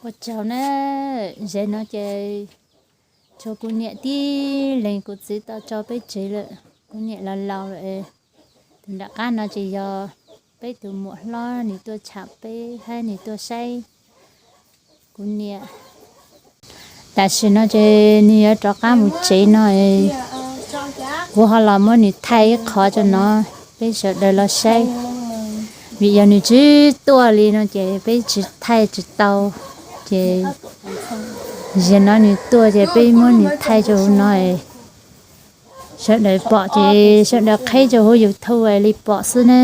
Ua tsaug na, ze no ces tshuav kuv niam tib leeg kuv txiv tau tso peb tsev lawm. Kuv niam laus laus lawm. Tus nram qab no ces yog peb tus muam hlob nws tuaj tsham peb thiab nws tuaj saib kuv niam. Tam sim no ces nws yuav rov qab mus tsev no, kuv ho los muab nws thaij ib qho tso no peb sawv daws los saib. Vim yog nws tsis tuaj li no ces peb tsis thaij tsis tau, ces zaum no nws tuaj ces peb muab nws thaij rau hauv no, sawv daws pom ces sawv daws qheb rau hauv YouTube li pom xwb na.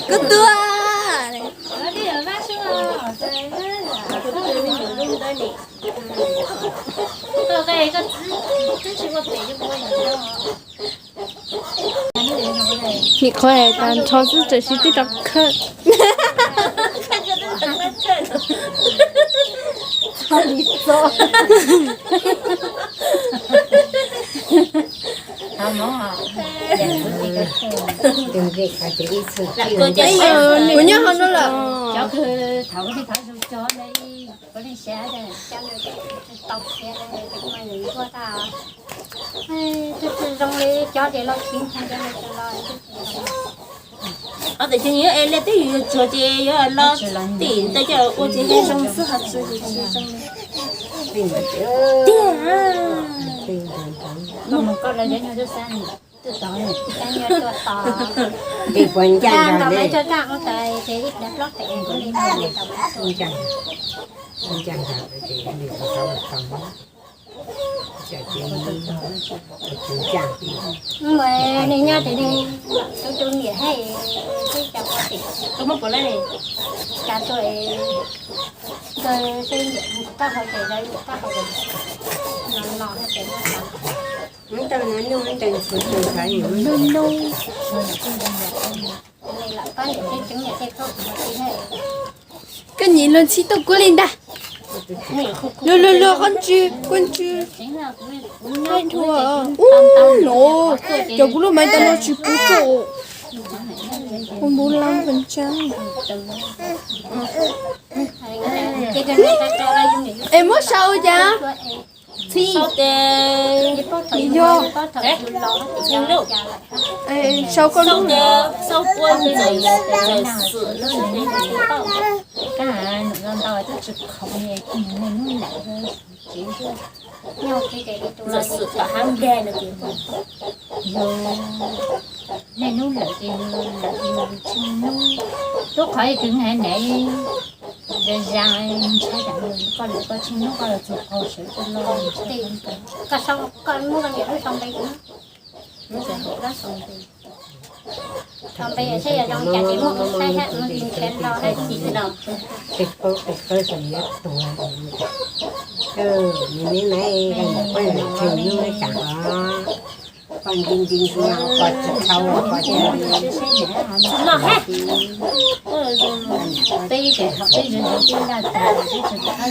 Kuv tuaj. Nim qhuav hais tas nrho xwb tam sim twb rov khawb. Kuv nyob hauv no lawm. Tiam sis yus yuav tsuag ces yuav los tim ntawd coj ua ces zoo xwb, ho tsis zoo li. Tiag. Nws nyob ces nws tus tus niam thiab ib co poj tim, cas tuaj, seb niam taub hau ces lawv niam taub hau no no thiab ces nyob tau. Koj nyiam luag ntxhi tuaj kuv li ntag. Luag luag luag qhov ntswg, koj ntswg. Ub no, cov kuv lub maiv tas no tsis pub rau. Ua npub lab pes tsawg. Es muab sau cas? Yog. Sau koj lub. Niaj hnub lawm ces yus lawm yus tsis hnub. Tub qhov ib kwv haiv neeg zas zas ntshai tsam koj lawm koj tsis hnub koj los txog qaug sawv tsis los ntshai. Koj muab koj niam lub sau npe, sau npe saib yog zoo cas ces muab kuv saib hab mus nrhiav los hab. Nws neb naiv poj niam tseg nub tsam os, poj nti nti nti no poj tsis tshau poj tsis no hab. Peb ib tseem thaum peb zov zov peb laj tag peb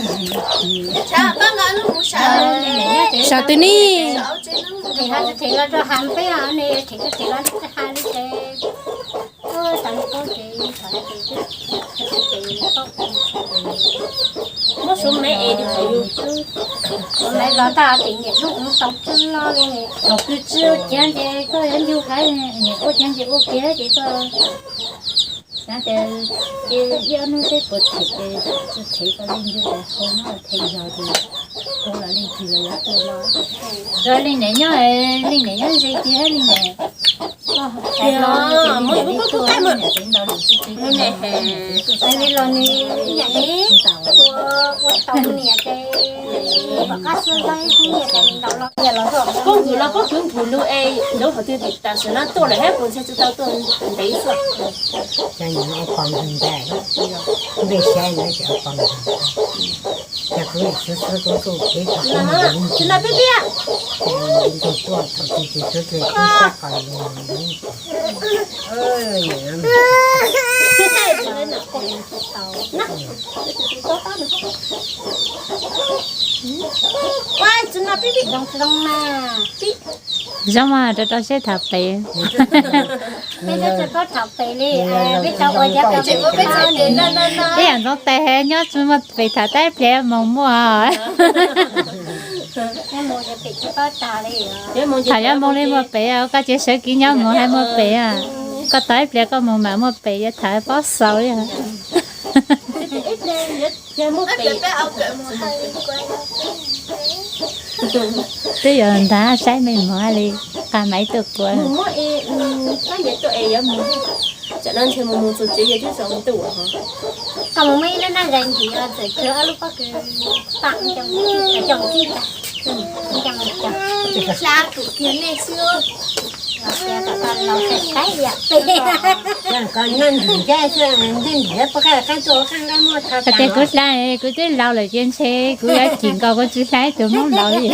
tseem rov qab zov. Sam twg ne? Them los rau ha peb os, ne them los rau ha li ces, tas li paub ces, muab suav maiv es li qhov yus, suav maiv los tag ces niam hnub kuv tau tswb loj li. Thaum twg tswb ua kiag ces koj yuav ncu haiv, niam ua kiag ces ua kiag ces koj xav tias ces ib ob hnub seb puas them ces tsis them koj leej ncu hauv no them zog ces ua los leej twg los yuav tuaj los. Yog leej niam nyob, leej niam nyob ze tiag leej niam. Muab kuv kub qaib mas. Ua tau niam ces pom qab xwb, ib niam ces ntaus los los. Koj nkws los koj kwv nkws lug es lub hauv twg tim tam sim no tuaj lawm hab, kuv ntshai tsis tau tuaj ntev xwb. Cas nws ua pom nws ntag, npe saib no ces ua pom nws. Cas kuv xwb xwb kuv kuj kev tsis no pib tiag. Ces nws tuaj thaum twg ces kuv tus tub sab qos lug. Zoo mas rau rau siab tham pem. Ib yam ntxoov tes nyob tsis muaj pem tham tau ib pliag moog muaj. Tham nyob moog li muaj pem, koj tseem sawv kev nyob moog hab muaj pem. Koj tos ib pliag koj moog mam muaj pem, yuav tham paub xaus li. Twb yuav ntag, saib mej moog hab li, qag maiv tuaj kuas. Koj mus muaj ib lub nab zais ntim txawm tshuav ob lub pob kws pam coob tag. Hla kuv kiag nej xwb. Los tias kom koj laus saib saib yam pem. Koj nab ntim ncaib xwb, nab ntim pob kws qeeb tuaj qeeb nqaij muaj tho. Koj tias kuv hla, kuv twb laus lawm ces ntshe kuv yuav cim nkaus kuv tsis hla ib tug Hmoob laus li.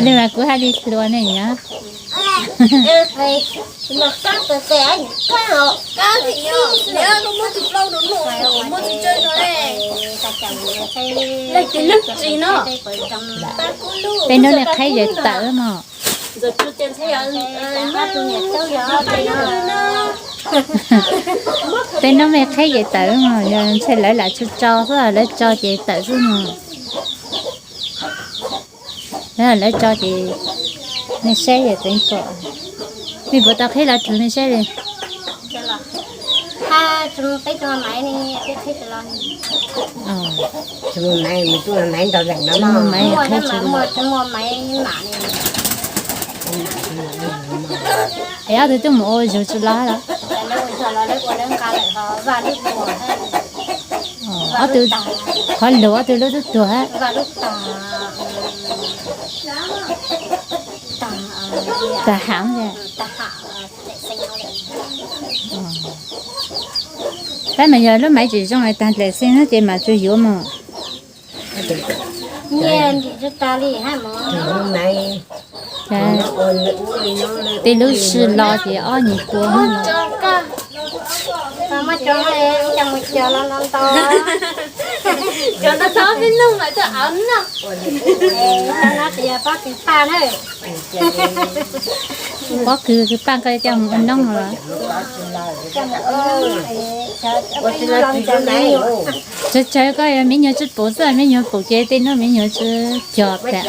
Li mas kuv haj li hluas ne nyob. Tej hnub nej qheb yawm tawm mog. Tej hnub nej qheb yawm tawm mog, yog ntshe lawv lam tso tso xwb, lawv tso ces tawm xwb mog. Lawv tso ces nej saib yog tseev pom. Nej puas tau qhib los rug nej saib li. Es ob tug twb mus ua zug tsis los los? Ob tug, qhov lug ob tug lub twb tuag hab. Tag ham. Tab mas yog lub maiv tsis zoo es tag dlaim xeeb no ces mam tsuas yuav mog. Tej lub sij los ces ob nyuag pua. Pob kws kwv paj koj coj mus ua noob los? Tsawg tsawg koj yog me nyuam tsis pum xwb, me nyuam pum ces tej hnub me nyuam tsis cog tas.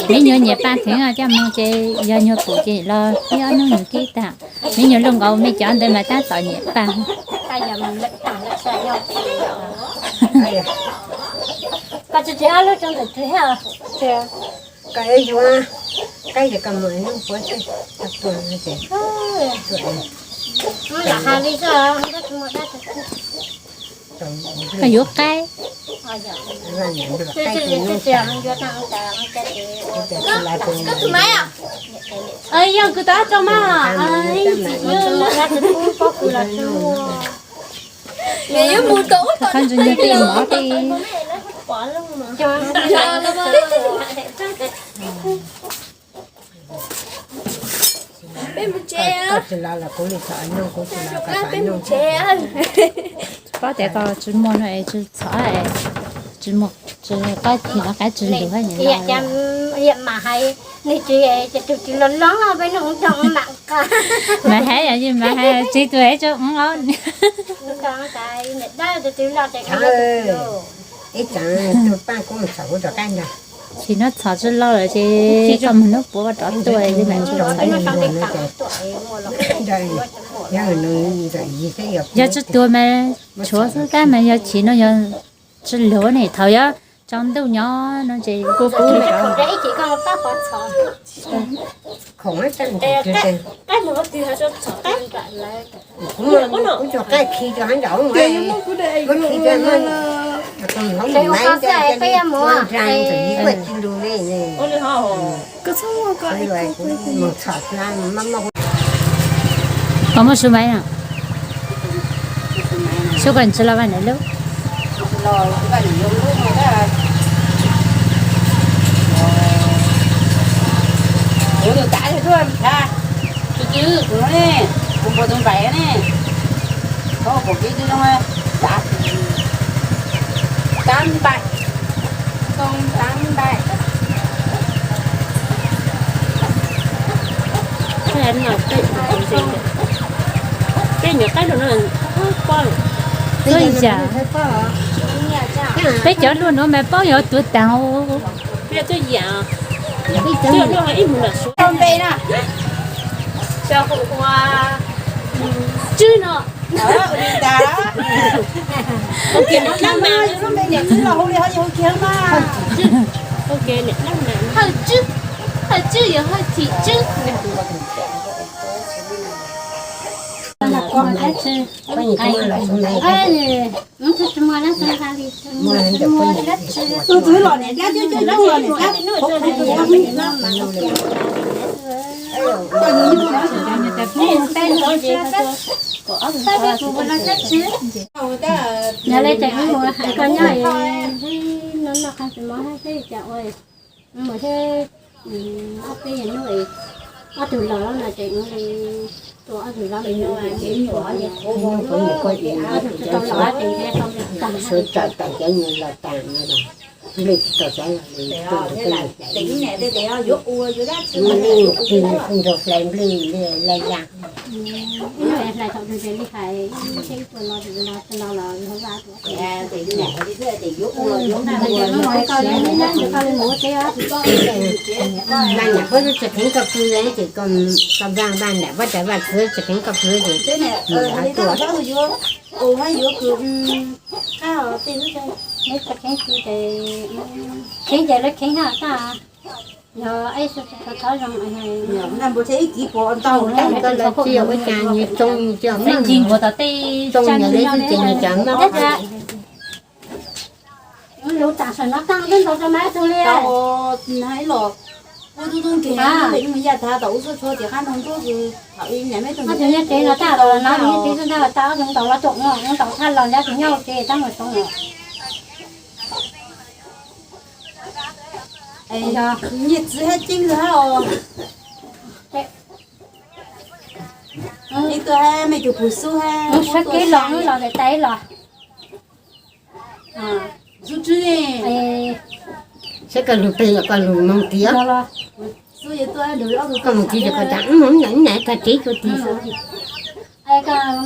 Me nyuam nyiam paj theev coj mus ces yog nyuag pum ces los ib ob hnub nyuag kib tag. Me nyuam luaj nkaus me cov ntawd mas tab tom nyiam paj. Koj yuav qaib. Yog kws tau tso mas. Qhov ntawd nyuag tej mov tej. Paub tias koj tsis muaj no es tsis txhom, tsis muaj, tsis qaib, tsis lug hab. Mas hais, nws tsis, ces tus tsis los loo peb nug tau mam qab. Mas hais yog mas hais tsis tus es tso ub os. Ib txav tus paj kuj txhom kuv rov qab ntag. Tsis no txhom tsis loo lawm ces koj mus hnub puav rov tuaj li mam tso. Yog tsis tuag mas tshuav xwb tab mas yog chim no yog tsis luag ne, thaum yog tsaus ntuj nyob no ces Koj muab su maiv no, su koj tsis los vaj nam lub. Peb cov luag nuav mas paub yog tuag tas. Hawj Tswb, Hawj Tswb yog Hawj Thim Tswb. Yog li ces wb mus hais koj nyob es no noj qab tsis mob hab seb cas ua mus thiab. Ob peb hnub ob tug los no ces ua li tua ob tug los li ua li ob tug tsis tau los ces tau li tag. Sawv tawm tawm cov nyuag los tas no, nplej tsis tau sawv los li. Ua li tig nrog hlais nplej li laj laj. Hlais thaum twg ces li hais, ib tua no tus no tus no los ua vaj. Vaj nam puab tsis kheev koj kwv ces koj vaj vaj nam puab tas vaj txwv tsis kheev koj kwv ces tua. Kheev ces lawv kheev hab tas, yog ib thov zoo ib kiv puas ntau, ib cas nws tsoo, ncig npaum tom tej tsoo yog li xwb ces nws cas mob. Lub tam sim no taaj twb ntau rau mab tug li. Ua tub tub nkeeg mus yaj tag tom ub txhua txhua tim qab no ntuj, thaum ib nyam me tug nyob tsev no tag los no nyob tsev tag tau ob tug ntaus los tsoom no, ntaus thaj los nyob tsev nyob tsev tab mus tsoom no. Nyiaj txiv hab ceeb hab os. Ib tug hab me tug pug xub hab sab kev los los tais los. Saib koj lug peg los koj lug moog tiag. Koj moog txiv koj tas moog ib nyam tag tsev tsuas tig xwb.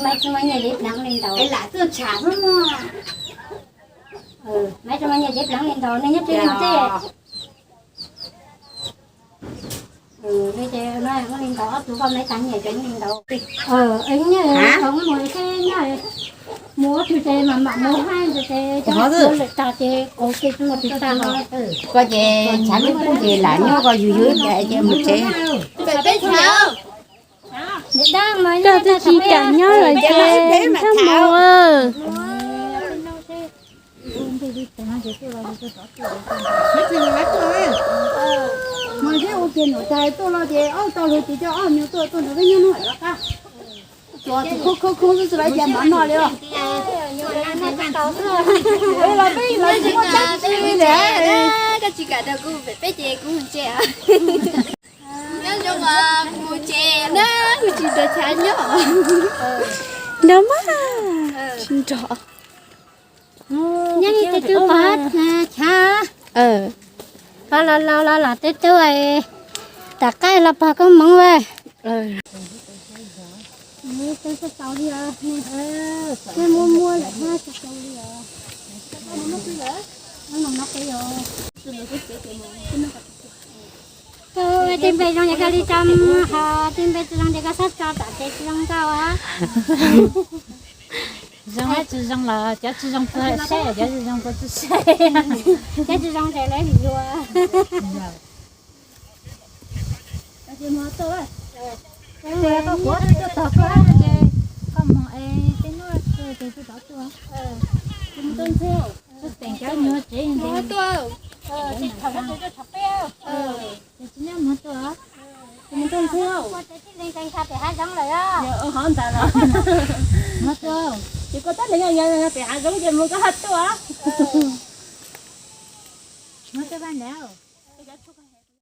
Maiv tsis muaj nyiaj cev pleev li ntawd. Maiv tsis muaj nyiaj cev pleev li ntawd, nej nyob tsev no tej. Li ces muab li ntawd ob tug koj maiv tas nyiaj ces muab li ntawd. Nyiaj thaum ub mus seb nyob mus ob tug ces mam mam mus hab ces cov lawm tas ces kaus ces tsis muaj tsis tag. Koj ces tshav ntuj poob ces lam nyob koj yug yug ces mus tsev. Koj twb tsis kam nyob lawm ces ntsaj mus. Mas thiab ua kiag num tas tuaj los ces ob tau lug ces coj ob nyuag tuaj tuaj nrog peb nyob hnub qab. Tsuas tus khoob khoob khoob xwb xwb lawv cas mam noj li os. Los peb los tsis muaj tsaab tsi li. Koj tsis kam nrog kuv peb ces kuv mus tsev. Nyob zoo mas kuv mus tsev na, kuv tsis nrog chav nyob. Nrog mas tsis nrog. Nyob li tej tub pog chav, pog los laus los los tej tub, tom qab los pog koob hmoov. Muaj muaj lawm hab tsis tau li os. Tej npe zoo ces koj li tso, ho tej npe tsis zoo ces koj txhob tso, tom tsev tsis zoo nkauj. Zoo tsis zoo los cov tsis zoo puas saib, cov tsis zoo puas tsis saib. Cov tsis zoo ces lawv yuav. Koj kuav tuaj tog koj, koj mus es tej hnub ces kuv rov tuaj. Teem cov nyuag tsev ntev. Ces tsis nyob mus tuaj. Mus tuaj ntxwg. Hov ntawd los. Mus tuaj. Ces koj tab nws nyob nyob pem hav zoov ces mus koj ho tuaj. Mus tuaj vaj ntawd.